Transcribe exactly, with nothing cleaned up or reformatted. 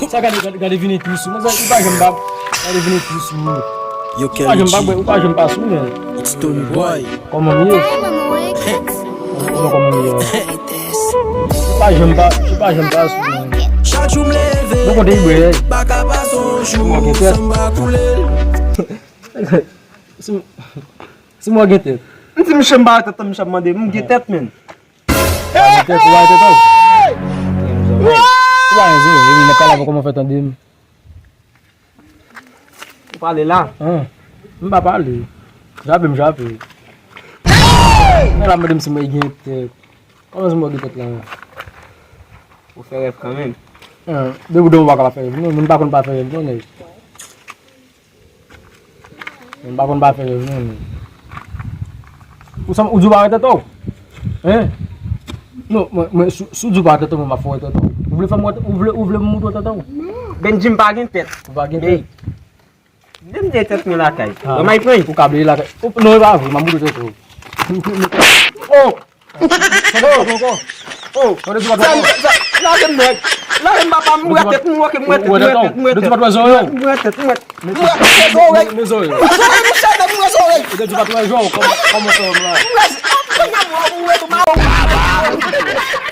Sa gade, gade, gade vini tou sou. Mwen, ou pa janm pa, gade vini tou sou. Yo, ou pa janm pa, ou pa janm pa sou, men. It's Tony Boy. Kòman m ye? Kòman, kòman m ye? Ou pa janm pa, ou pa janm pa sou, men. Chak jou m leve, mwen konte bwè. Pa ka pase yon jou san m pa koule l. Si m, si m gen tèt. M di m chèm ba tèt, m chèm mande, m gen tèt, men. Ou pa gen tèt, ou pa gen tèt, ou. Ou pa gen zòrèy, ou pa gen zòrèy, ou pa gen zòrèy, ou pa gen zòrèy. Ou pale la. An, m pa pale. Jape m jape. Men la, mande m si mwen gen tèt. Kòman si mwen gen tèt la? Ou fè rèv kanmenm. An, depi w pa ka pa fè rèv, non, moun pa konn pa fè rèv, non, nèg. Mwen pa konn pa fè rèv, non, men. Ou sanm, ou di w pa wè tèt ou? Hein? Non, mwen, mwen, si, si w di w pa wè tèt ou, mwen m ap fè w wè tèt ou. Ou vle fè m wè, ou vle, ou vle m moutre w tèt ou? Benji, m pa gen tèt. Ou pa gen tèt? Depi m gen tèt mwen lakay. Ah. Ou may pran. Ou ka bliye lakay. Ou, non, e pa vre, m ap moutre w tèt ou. Oh! Tande, tande ankò. Oh, tande, di pa tande ankò. Lage m, nèg. Lage m, papa, m wè tèt, m wè tèt, m wè tèt, m wè tèt, m wè tèt. Tande, di pa tande zòrèy ou. M wè tèt, m wè tèt. M wè tèt, m wè zòrèy. M wè zòrèy, m wè zòrèy. Tande, di pa tande zòrèy ou, kòman, kòman fè m la? M wè, m wè, m wè, m wè, m wè.